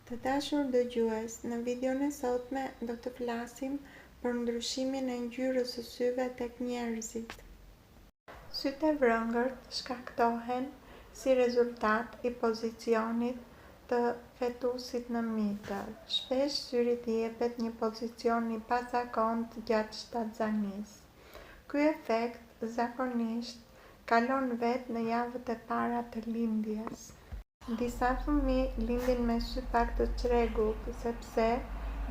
Të dashur dëgjues, në videon e sotme do të flasim për ndryshimin e ngjyrës së syve tek njerëzit. Sytë e vrëngërt shkaktohen si rezultat i pozicionit të fetusit në mitër. Shpesh syrit i jepet një pozicion i pazakontë gjatë shtatzanisë. Ky efekt zakonisht kalon vetë në javët e para të lindjes. Disa fëmijë lindin me sy pak të çrregullt, sepse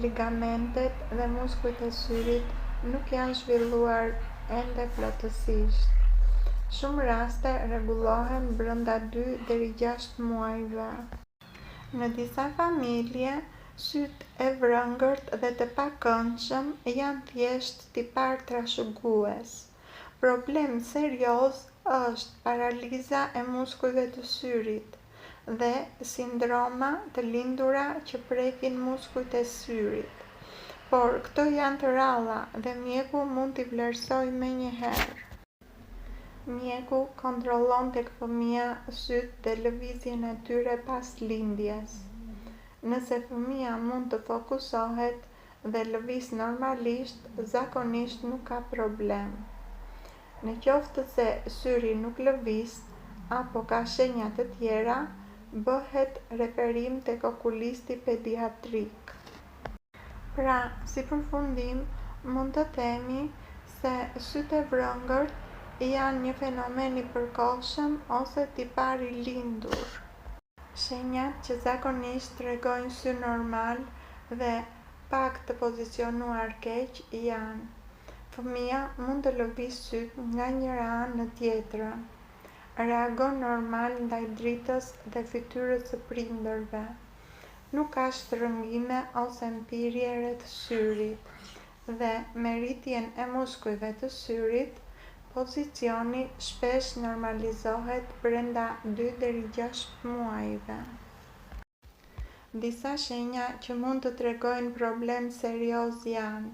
ligamentet dhe muskujt e syrit nuk janë zhvilluar ende plotësisht. Shumë raste rregullohen brenda dy deri gjashtë muajve. Në disa familje, sytë e vrëngërt dhe të pakëndshëm janë thjesht tipar trashëgues. Problem serioz është paraliza e muskujve të syrit dhe sindroma të lindura që prekin muskujt e syrit. Por këto janë të rralla dhe mjeku mund t'i vlerësojë menjëherë. Mjeku kontrollon tek fëmija sytë dhe lëvizjen e tyre pas lindjes. Nëse fëmija mund të fokusohet, dhe lëviz normalisht, zakonisht nuk ka problem. Në qoftë se syri nuk lëviz apo ka shenja të tjera, bëhet referim tek okulisti pediatrik. Pra, si përfundim, mund të themi se sytë e vrëngërt janë një fenomen i përkohshëm ose tipar i lindur. Shenjat që zakonisht tregojnë sy normal dhe pak të pozicionuar keq janë, Fëmija mund të lëvizë sytë nga njëra anë në tjetrën, reagon normal ndaj dritës dhe fytyrës së prindërve, nuk ka shtrëngime ose mpirje rreth syrit dhe me rritjen e muskujve të syrit, pozicioni shpesh normalizohet brenda dy deri gjashtë muajve. Disa shenja që mund të tregojnë problem serioz janë,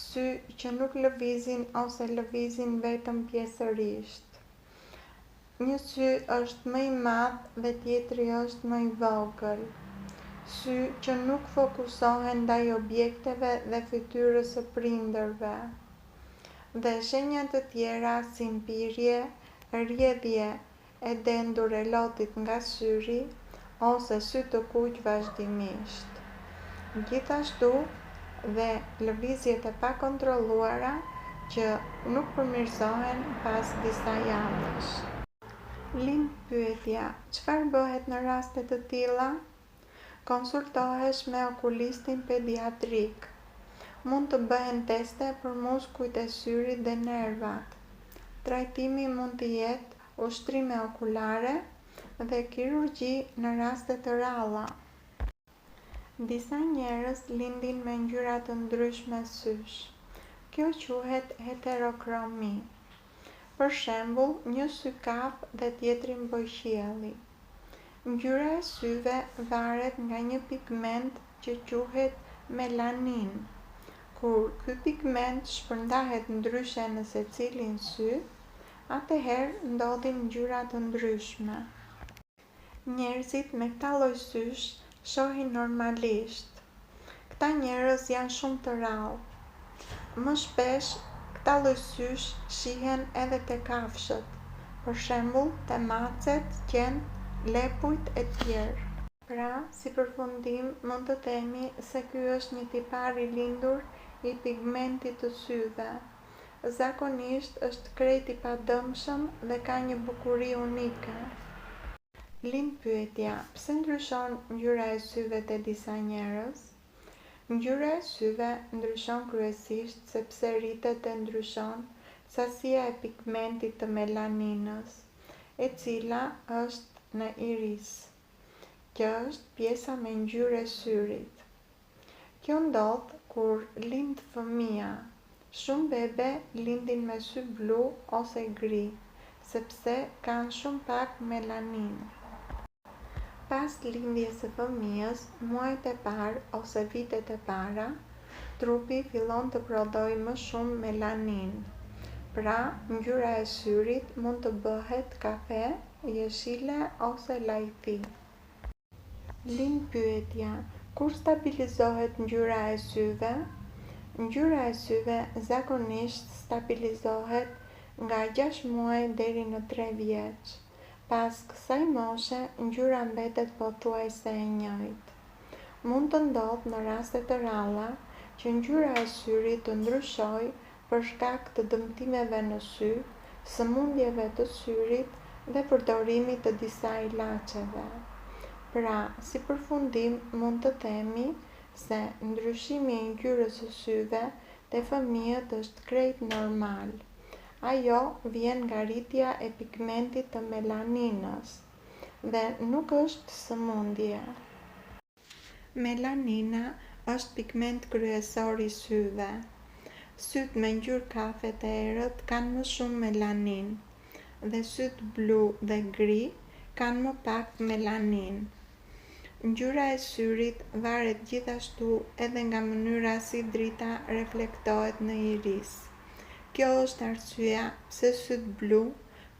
sy që nuk lëvizin ose lëvizin vetëm pjesërisht, Një sy është më i madh dhe tjetri është më i vogël. Sy që nuk fokusohen ndaj objekteve dhe fytyrës së prindërve. Dhe shenja të tjera si mpirje, rrjedhje e dendur e lotit nga syri ose sy të kuq vazhdimisht. Gjithashtu dhe lëvizjet e pakontrolluara që nuk përmirësohen pas disa javësh. Lind pyetja, çfarë bëhet në raste të tilla? Konsultohesh me okulistin pediatrik. Mund të bëhen teste për muskujt e syrit dhe nervat. Trajtimi mund të jetë ushtrime okulare dhe kirurgji në raste të rralla. Disa njerëz lindin me ngjyra të ndryshme sysh. Kjo quhet heterokromi. Për shembull, një sy kaf dhe tjetrin bojëqielli. Ngjyra e syve varet nga një pigment që quhet melaninë. Kur ky pigment shpërndahet ndryshe në secilin sy, atëherë ndodhin ngjyra të ndryshme. Njerëzit me këta lloj sysh shohin normalisht. Këta njerëz janë shumë të rrallë. Më shpesh këta lloj sysh shihen edhe te kafshët, për shembull te macet, qentë, lepujt etj. Pra, si përfundim mund të themi se ky është një tipar i lindur i pigmentit të syve. Zakonisht është krejt i padëmshëm dhe ka një bukuri unike. Lind pyetja, pse ndryshon ngjyra e syve te disa njerëz? Ngjyra e syve ndryshon kryesisht sepse rritet dhe ndryshon sasia e pigmentit të melaninës, e cila është në iris, që është pjesa me ngjyrë e syrit. Kjo ndodh kur lind fëmija. Shumë bebe lindin me sy blu ose gri, sepse kanë shumë pak melaninë. Pas lindjes së fëmijës, muajt e parë ose vitet e para, trupi fillon të prodhojë më shumë melaninë. Pra, ngjyra e syrit mund të bëhet kafe, jeshile ose lajthi. Lind pyetja, kur stabilizohet ngjyra e syve? Ngjyra e syve zakonisht stabilizohet nga gjashtë muaj deri në tre vjeç. Pas kësaj moshe, ngjyra mbetet pothuajse e njëjtë. Mund të ndodhë në raste të rralla që ngjyra e syrit të ndryshojë për shkak të dëmtimeve në sy, sëmundjeve të syrit dhe përdorimit të disa ilaçeve. Pra, si përfundim mund të themi se ndryshimi i ngjyrës së syve te fëmijët është krejt normal. Ajo vjen nga rritja e pigmentit të melaninës dhe nuk është sëmundje. Melanina është pigment kryesor i syve. Sytë me ngjyrë kafe të errët kanë më shumë melaninë dhe sytë blu dhe gri kanë më pak melaninë. Ngjyra e syrit varet gjithashtu edhe nga mënyra si drita reflektohet në iris. Kjo është arsyeja pse sytë blu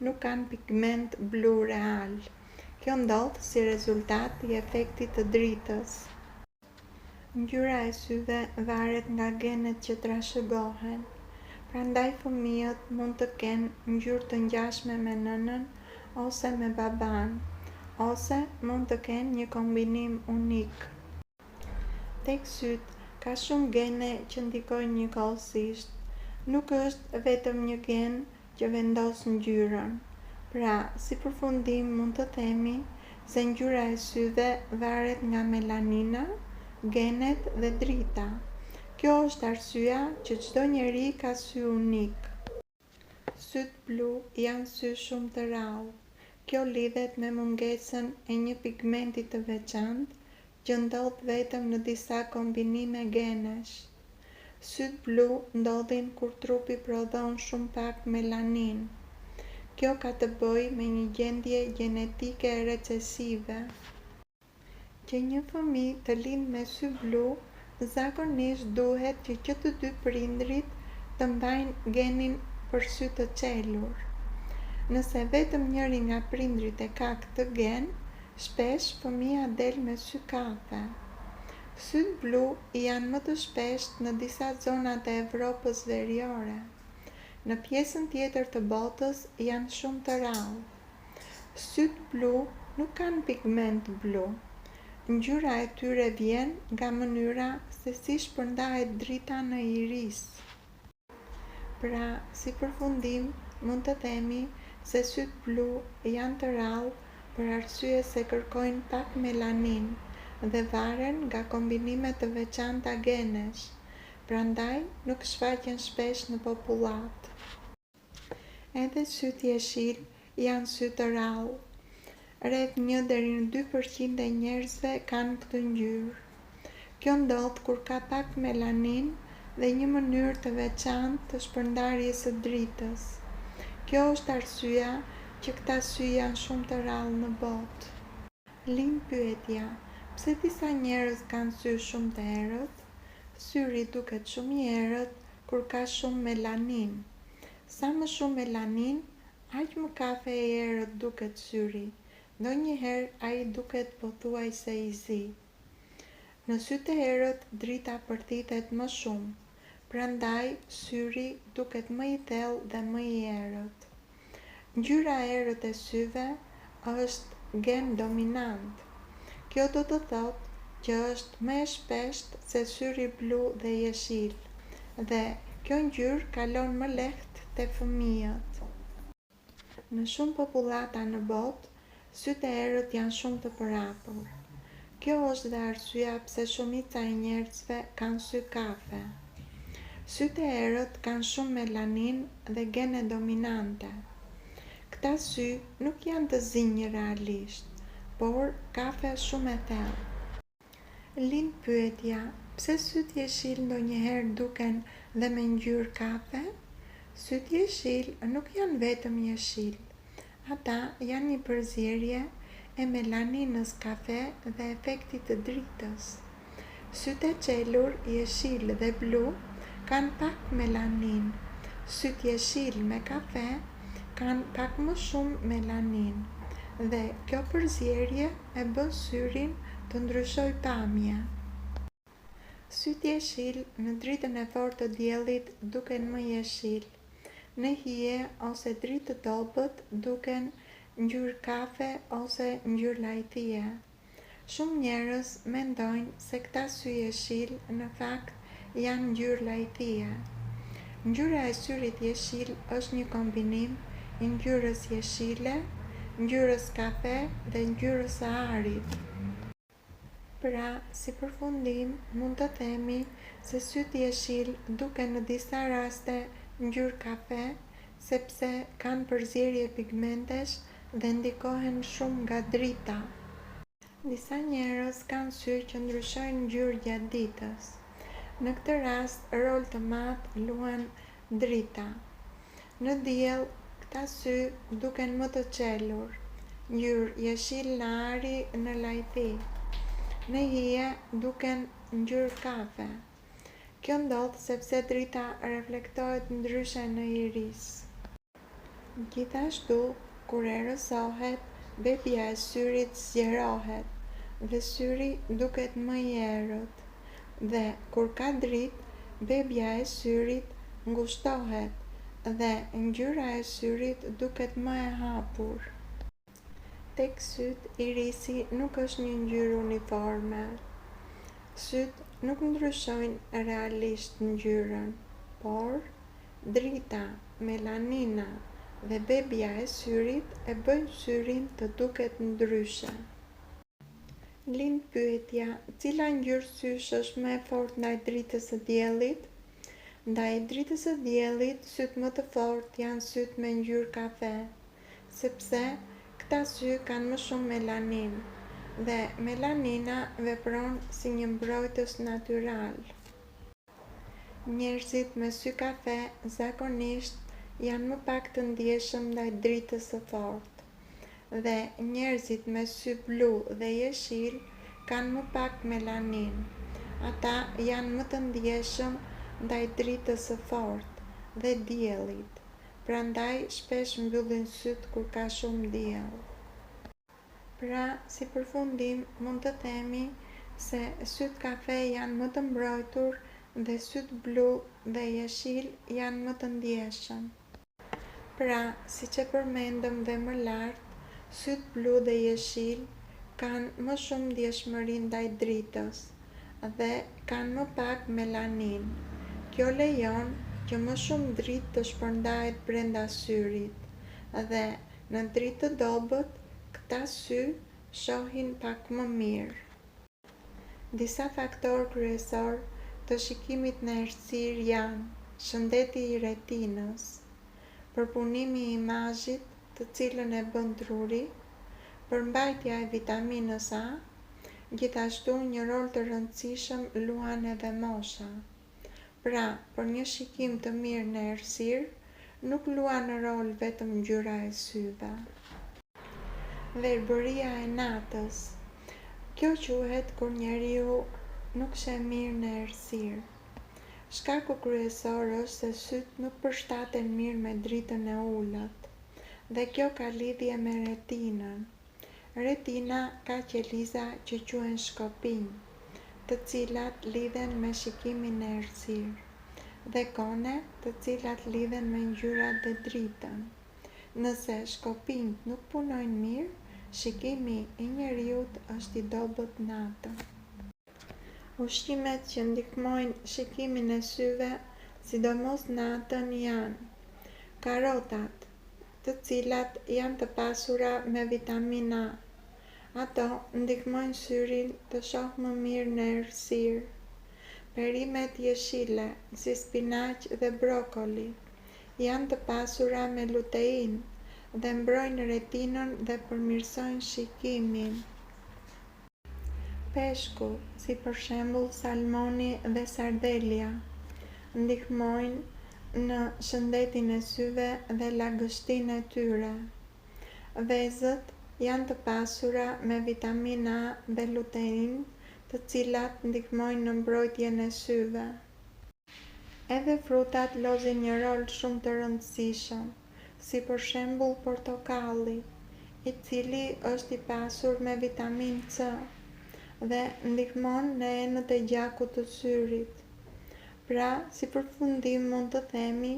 nuk kanë pigment blu real. Kjo ndodh si rezultat i efektit të dritës. Ngjyra e syve varet nga genet që trashëgohen. Prandaj fëmijët mund të kenë ngjyrë të ngjashme me nënën ose me babanë, ose mund të kenë një kombinim unik. Tek sytë ka shumë gene që ndikojnë njëkohësisht. Nuk është vetëm një gen që vendos ngjyrën. Pra, si përfundim mund të themi se ngjyra e syve varet nga melanina, genet dhe drita. Kjo është arsyeja që çdo njeri ka sy unik. Sytë blu janë sy shumë të rrallë. Kjo lidhet me mungesën e një pigmenti të veçantë që ndodh vetëm në disa kombinime genesh. Sytë blu ndodhin kur trupi prodhon shumë pak melaninë. Kjo ka të bëjë me një gjendje gjenetike recesive. Që një fëmijë të lindë me sy blu, zakonisht duhet që që të dy prindërit të mbajnë genin për sy të çelur. Nëse vetëm njëri nga prindërit e ka këtë gen, shpesh fëmija del me sy kafe. Sytë blu janë më të shpeshtë në disa zona të Evropës Veriore. Në pjesën tjetër të botës janë shumë të rrallë. Sytë blu nuk kanë pigment blu. Ngjyra e tyre vjen nga mënyra se si shpërndahet drita në iris. Pra, si përfundim, mund të themi se sytë blu janë të rrallë për arsye se kërkojnë pak melaninë dhe varen nga kombinime të veçanta genesh, prandaj nuk shfaqen shpesh në popullatë. Edhe sytë jeshilë janë sy të rrallë. Rreth një deri në dy për qind e njerëzve kanë këtë ngjyrë. Kjo ndodh kur ka pak melaninë dhe një mënyrë të veçantë të shpërndarjes së dritës. Kjo është arsyeja që këta sy janë shumë të rrallë në botë. Lind pyetja, pse disa njerëz kanë sy shumë të errët? Syri duket shumë i errët kur ka shumë melaninë. Sa më shumë melaninë, aq më kafe i errët duket syri, ndonjëherë ai duket pothuajse i zi. Në sy të errët drita përthithet më shumë, prandaj syri duket më i thellë dhe më i errët. Ngjyra e errët e syve është gen dominant. Kjo do të thotë që është më e shpeshtë se syri blu dhe jeshil dhe kjo ngjyrë kalon më lehtë te fëmijët. Në shumë popullata në botë, Sytë e errët janë shumë të përhapur. Kjo është dhe arsyeja pse shumica e njerëzve kanë sy kafe. Sytë e errët kanë shumë melaninë dhe gene dominante. Këta sy nuk janë të zinj realisht, por kafe shumë e thellë. Lind pyetja, pse sytë jeshilë ndonjëherë duken dhe me ngjyrë kafe? Sytë jeshilë nuk janë vetëm jeshilë. Ata janë një përzierje e melaninës kafe dhe efektit të dritës. Sytë e çelur jeshilë dhe blu kanë pak melaninë, sytë jeshilë me kafe kanë pak më shumë melaninë dhe kjo përzierje e bën syrin të ndryshojë pamje. Sytë jeshilë në dritën e fortë të diellit duken më jeshilë. Në hije ose dritë të dobët duken ngjyrë kafe ose ngjyrë lajthie. Shumë njerëz mendojnë se këta sy jeshilë në fakt janë ngjyrë lajthie. Ngjyra e syrit jeshil është një kombinim i ngjyrës jeshile, ngjyrës kafe dhe ngjyrës së arit. Pra, si përfundim, mund të themi se sytë jeshilë duken në disa raste ngjyrë kafe, sepse kanë përzierje pigmentesh dhe ndikohen shumë nga drita. Disa njerëz kanë sy që ndryshojnë ngjyrë gjatë ditës. Në këtë rast rol të madh luan drita. Në diell, këta sy duken më të çelur, ngjyrë jeshil në ari në lajthi. Në hije duken ngjyrë kafe. Kjo ndodh sepse drita reflektohet ndryshe në iris. Gjithashtu, kur errësohet, bebja e syrit zgjerohet dhe syri duket më i errët. Dhe kur ka dritë, bebja e syrit ngushtohet dhe ngjyra e syrit duket më e hapur. Tek sytë, irisi nuk është një ngjyrë uniforme. Sytë nuk ndryshojnë realisht ngjyrën, por drita, melanina dhe bebja e syrit e bëjnë syrin të duket ndryshe. Lind pyetja, cila ngjyrë sysh është më e fortë ndaj dritës së diellit? Ndaj dritës së diellit, sytë më të fortë janë sytë me ngjyrë kafe. Sepse këta sy kanë më shumë melaninë dhe melanina vepron si një mbrojtës natyral. Njerëzit me sy kafe zakonisht janë më pak të ndjeshëm ndaj dritës së fortë dhe njerëzit me sy blu dhe jeshil kanë më pak melaninë. Ata janë më të ndjeshëm ndaj dritës së fortë dhe diellit. Prandaj shpesh mbyllin sytë kur ka shumë diell. Pra, si përfundim, mund të themi se sytë kafe janë më të mbrojtur dhe sytë blu dhe jeshil janë më të ndjeshëm. Pra, siç e përmendëm dhe më lart, sytë blu dhe jeshil kanë më shumë ndjeshmëri ndaj dritës. dhe kanë më pak melaninë. Kjo lejon që më shumë dritë të shpërndahet brenda syrit dhe në dritë të dobët këta sy shohin pak më mirë. Disa faktorë kryesorë të shikimit në errësirë janë shëndeti i retinës, përpunimi i imazhit të cilën e bën truri, përmbajtja e vitaminës A, Gjithashtu, një rol të rëndësishëm luan edhe mosha. Pra, për një shikim të mirë në errësirë, nuk luan rol vetëm ngjyra e syve. Verbëria e natës. Kjo quhet kur njeriu nuk sheh mirë në errësirë. Shkaku kryesor është se sytë nuk përshtaten mirë me dritën e ulët dhe kjo ka lidhje me retinën. Retina ka qeliza që quhen shkopinj, të cilat lidhen me shikimin në errësirë, dhe kone, të cilat lidhen me ngjyrat dhe dritën. Nëse shkopinjtë nuk punojnë mirë, shikimi i njeriut është i dobët natën. Ushqimet që ndihmojnë shikimin e syve, sidomos natën janë, karotat, të cilat janë të pasura me vitaminë A. Ato ndihmojnë syrin të shohë më mirë në errësirë. Perimet jeshile, si spinaq dhe brokoli, janë të pasura me luteinë dhe mbrojnë retinën dhe përmirësojnë shikimin. Peshku, si për shembull salmoni dhe sardelja, ndihmojnë në shëndetin e syve dhe lagështinë e tyre. Vezët janë të pasura me vitaminë A dhe luteinë, të cilat ndihmojnë në mbrojtjen e syve. Edhe frutat lozin një rol shumë të rëndësishëm, si për shembull portokalli, i cili është i pasur me vitaminë C. dhe ndihmon në enët e gjakut të syrit. Pra, si përfundim mund të themi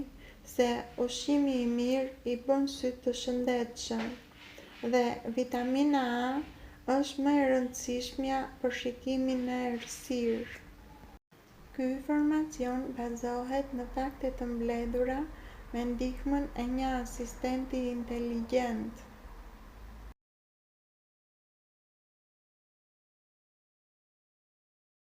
se ushqimi i mirë i bën sytë të shëndetshëm dhe vitamina A është më e rëndësishmja për shikimin në errësirë. Ky informacion bazohet në fakte të mbledhura me ndihmën e një asistenti inteligjent.